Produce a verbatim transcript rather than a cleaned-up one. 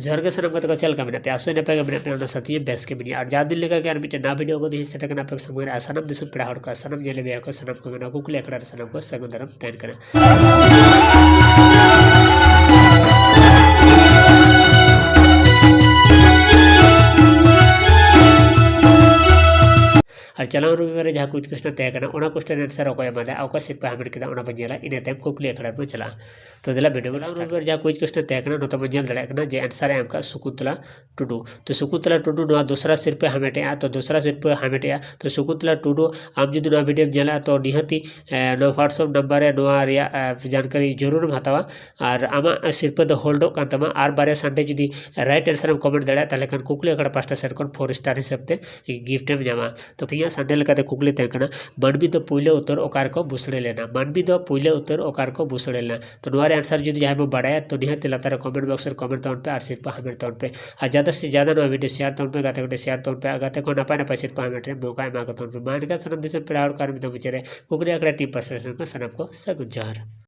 ᱡᱚᱦᱟᱨ ᱜᱮ ᱥᱟᱱᱟᱢ ᱜᱟᱛᱮ ᱠᱚ, ᱪᱮᱫ ᱞᱮᱠᱟ ᱢᱮᱱᱟᱜ ᱯᱮᱭᱟ? ᱟᱥᱚᱜ ᱟᱹᱧ ᱱᱟᱯᱟᱭ ᱜᱮ ᱢᱮᱱᱟᱜ ᱯᱮᱭᱟ, ᱚᱱᱟ ᱥᱟᱶᱛᱮ ᱵᱮᱥ ᱜᱮ ᱢᱮᱱᱟᱜᱼᱟ᱾ ᱟᱨ ᱡᱟᱣ ᱫᱤᱱ ᱞᱮᱠᱟ ᱜᱮ ᱟᱨ ᱢᱤᱫᱴᱮᱱ ᱱᱟᱣᱟ ᱵᱷᱤᱰᱤᱭᱳ ᱟᱹᱜᱩ ᱠᱟᱛᱮ ᱤᱧ ᱥᱮᱴᱮᱨ ᱠᱟᱱᱟ ᱟᱯᱮ ᱥᱟᱢᱟᱝ ᱨᱮ᱾ ᱟᱨ ᱥᱟᱱᱟᱢ ᱫᱤᱥᱚᱢ ᱯᱮᱲᱟ ᱦᱚᱲ ᱠᱚ, ᱥᱟᱱᱟᱢ ᱧᱮᱞᱮᱫ ᱢᱮᱭᱟ ᱠᱚ, ᱥᱟᱱᱟᱢ ᱠᱚᱜᱮ ᱱᱚᱣᱟ ᱠᱩᱠᱞᱤ ᱟᱠᱷᱲᱟ ᱨᱮ ᱥᱟᱱᱟᱢ ᱠᱚ ᱥᱟᱹᱜᱩᱱ ᱫᱟᱨᱟᱢ ᱛᱟᱦᱮᱱ ᱠᱟᱱᱟ᱾ ᱟᱨ ᱪᱟᱞᱟᱣ ᱨᱚᱵᱤᱵᱟᱨ ᱨᱮ ᱡᱟᱦᱟᱸ quiz question ᱛᱟᱦᱮᱸ ᱠᱟᱱᱟ, ᱚᱱᱟ question answer ᱚᱠᱚᱭ ᱮᱢᱟᱫᱟ, ᱚᱠᱚᱭ ᱥᱤᱨᱯᱟᱹ ᱦᱟᱢᱮᱴ ᱠᱮᱫᱟ, ᱚᱱᱟ ᱵᱚᱱ ᱧᱮᱞᱟ᱾ ᱤᱱᱟᱹ ᱛᱟᱭᱚᱢ ᱠᱩᱠᱞᱤ ᱟᱠᱷᱲᱟ ᱨᱮᱵᱚᱱ ᱪᱟᱞᱟᱜᱼᱟ᱾ ᱛᱚ ᱫᱮᱞᱟ ᱵᱷᱤᱰᱤᱭᱳ ᱵᱚᱱ ᱪᱟᱞᱟᱣ start᱾ ᱨᱚᱵᱤᱵᱟᱨ ᱡᱟᱦᱟᱸ quiz question ᱛᱟᱦᱮᱸ ᱠᱟᱱᱟ, ᱱᱚᱛᱮ ᱵᱚᱱ ᱧᱮᱞ ᱫᱟᱲᱮᱭᱟᱜ ᱠᱟᱱᱟ ᱡᱮ answer ᱮ ᱮᱢ ᱠᱟᱜ ᱥᱩᱠᱩᱱᱛᱚᱞᱟ ᱴᱩᱰᱩ᱾ ᱛᱚ ᱥᱩᱠᱩᱱᱛᱚᱞᱟ ᱴᱩᱰᱩ ᱱᱚᱣᱟ ᱫᱚᱥᱨᱟ ᱥᱤᱨᱯᱟᱹ ᱦᱟᱢᱮᱴᱮᱜᱼᱟ᱾ ᱛᱚ ᱫᱚᱥᱨᱟ ᱥᱤᱨᱯᱟᱹ ᱦᱟᱢᱮᱴᱮᱜᱼᱟ᱾ ᱛᱚ ᱥᱩᱠᱩᱱᱛᱚᱞᱟ ᱴᱩᱰᱩ, ᱟᱢ ᱡᱩᱫᱤ ᱱᱚᱣᱟ ᱵᱷᱤᱰᱤᱭᱳᱢ ᱧᱮᱞᱟ, ᱛᱚ ᱱᱤᱦᱟᱹᱛᱤ, ᱮ, ᱱᱚᱣᱟ WhatsApp ᱱᱟᱢᱵᱟᱨ ᱨᱮ ᱱᱚᱣᱟ ᱨᱮᱭᱟᱜ, ᱮ, ᱡᱟᱱᱠᱟᱨᱤ ᱡᱟᱹᱨᱩᱲᱮᱢ ᱦᱟᱛᱟᱣᱟ᱾ ᱟᱨ ᱟᱢᱟᱜ ᱥᱤᱨᱯᱟᱹ ᱫᱚ ᱦᱳᱞᱰᱚᱜ ᱠᱟᱱ ᱛᱟᱢᱟ᱾ ᱟᱨ ᱵᱟᱨᱭᱟ Sunday ᱡᱩᱫᱤ right answer ᱮᱢ comment ᱫᱟᱲᱮᱭᱟᱜᱼᱟ, ᱛᱟᱦᱚᱞᱮ ᱠᱷᱟᱱ ᱠᱩᱠᱞᱤ ᱟᱠᱷᱲᱟ ᱯᱟᱥᱴᱟ ᱥᱮᱫ ᱠᱷᱚᱱ four star ᱦᱤᱥᱟᱹᱵ ᱛᱮ gift ᱮᱢ ᱧᱟᱢᱟ᱾ ᱛᱚ ᱛᱮᱦᱮᱧᱟᱜ Sunday ᱞᱮᱠᱟᱛᱮ ᱠᱩᱠᱞᱤ ᱛᱟᱦᱮᱸ ᱠᱟᱱᱟ, ᱢᱟᱹᱱᱢᱤ ᱫᱚ ᱯᱩᱭᱞᱟᱹ ᱩᱛᱟᱹᱨ ᱚᱠᱟ ᱨᱮᱠᱚ ᱵᱩᱥᱲᱟᱹ ᱞᱮᱱᱟ? ᱢᱟᱹᱱᱢᱤ ᱫᱚ ᱯᱩᱭᱞᱟᱹ ᱩᱛᱟᱹᱨ ᱚᱠᱟ ᱨᱮᱠᱚ ᱵᱩᱥᱲᱟᱹ ᱞᱮᱱᱟ? ᱛᱚ ᱱᱚᱣᱟ ᱨᱮ answer ᱡᱩᱫᱤ ᱡᱟᱦᱟᱸᱭ ᱵᱚᱱ ᱵᱟᱲᱟᱭᱟ, ᱛᱚ ᱱᱤᱦᱟᱹᱛ ᱞᱟᱛᱟᱨ ᱨᱮ comment box ᱨᱮ comment ᱛᱟᱵᱚᱱ ᱯᱮ ᱟᱨ ᱥᱤᱨᱯᱟᱹ ᱦᱟᱢᱮᱴ ᱛᱟᱵᱚᱱ ᱯᱮ᱾ ᱟᱨ ᱡᱟᱫᱟ ᱥᱮ ᱡᱟᱫᱟ ᱱᱚᱣᱟ ᱵᱷᱤᱰᱤᱭᱳ share ᱛᱟᱵᱚᱱ ᱯᱮ, ᱜᱟᱛᱮ ᱠᱚᱴᱷᱮᱱ share ᱛᱟᱵᱚᱱ ᱯᱮ, ᱟᱨ ᱜᱟᱛᱮ ᱠᱚ ᱱᱟᱯᱟᱭ ᱱᱟᱯᱟᱭ ᱥᱤᱨᱯᱟᱹ ᱦᱟᱢᱮᱴ ᱨᱮ ᱢᱚᱠᱟ ᱮᱢᱟ ᱠᱚ ᱛᱟᱵᱚᱱ ᱯᱮ᱾ ᱢᱟ ᱮᱱᱠᱷᱟᱱ ᱥᱟᱱᱟᱢ ᱫᱤᱥᱚᱢ ᱯᱮᱲᱟ ᱦᱚᱲ ᱠᱚ ᱟᱨ ᱢᱤᱫ ᱫᱷᱟᱣ ᱢᱩᱪᱟᱹᱫ ᱨᱮ ᱠᱩᱠᱞᱤ ᱟᱠᱷᱲᱟ team ᱯᱟᱥᱴᱟ ᱥᱮᱱ ᱠᱷᱚᱱ ᱥᱟᱱᱟᱢ ᱠᱚ ᱥᱟᱹᱜᱩᱱ ᱡᱚᱦᱟᱨ᱾